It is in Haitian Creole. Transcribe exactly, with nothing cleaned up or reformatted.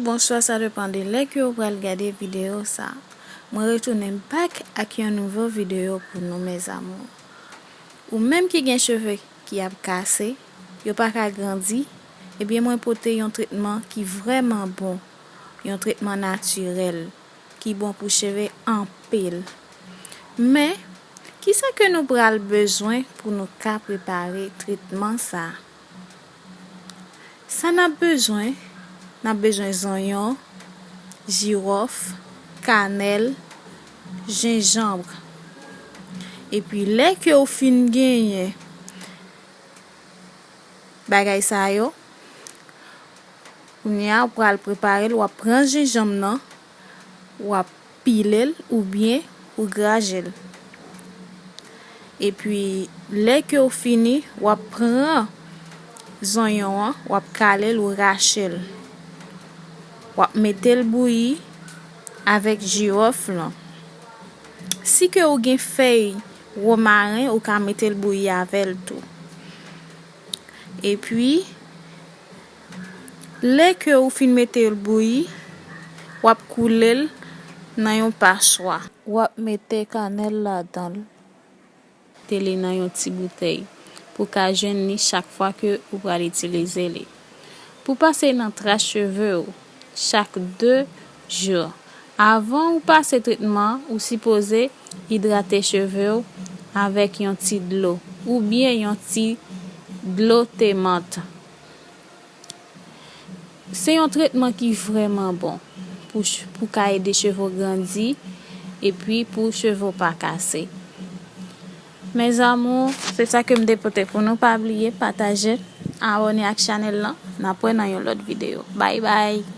Bonswa, sa depann de lè ke w pral gade videyo sa. Mwen retounen back ak yon nouvo videyo pou nou, mes amours. Ou menm ki gen cheve ki ap kase, yo pa ka grandi, ebyen mwen pote yon tretman ki vrèman bon, yon tretman natirèl, ki bon pou cheve anpil. Men, kisa ke nou pral bezwen pou nou ka prepare tretman sa? Sa n ap bezwen, n ap bezwen zonyon, jiwòf, kanèl, jenjanm. Epi lè ke w fin genyen bagay sa yo, kounye a w pral prepare l, w ap pran jenjanm nan, w ap pile l oubyen ou graje l. Epi, lè ke w fini, w ap pran zonyon an, w ap kale l ou rache l. W ap mete l bouyi avèk jiwòf lan. Si ke ou gen fèy womaren, ou ka mete l bouyi avè l tou. Epi, lè ke ou fin mete l bouyi, w ap koule l nan yon paswa. W ap mete kanèl ladan l. Mete li nan yon ti boutèy pou w ka jwenn li chak fwa ke ou pral itilize li. Pou pase nan tras cheve w chak de jou. Avan ou pase tretman, ou sipoze idrate cheve w avèk yon ti dlo oubyen yon ti dlo te mant. Se yon tretman ki vrèman bon pou, ch- pou ka ede cheve w grandi epi pou cheve w pa kase. Mes amours, se sa ke m te pote pou nou. Pa bliye pataje, abòne ak chanèl lan. N ap wè nan yon lòt videyo. Bye bye!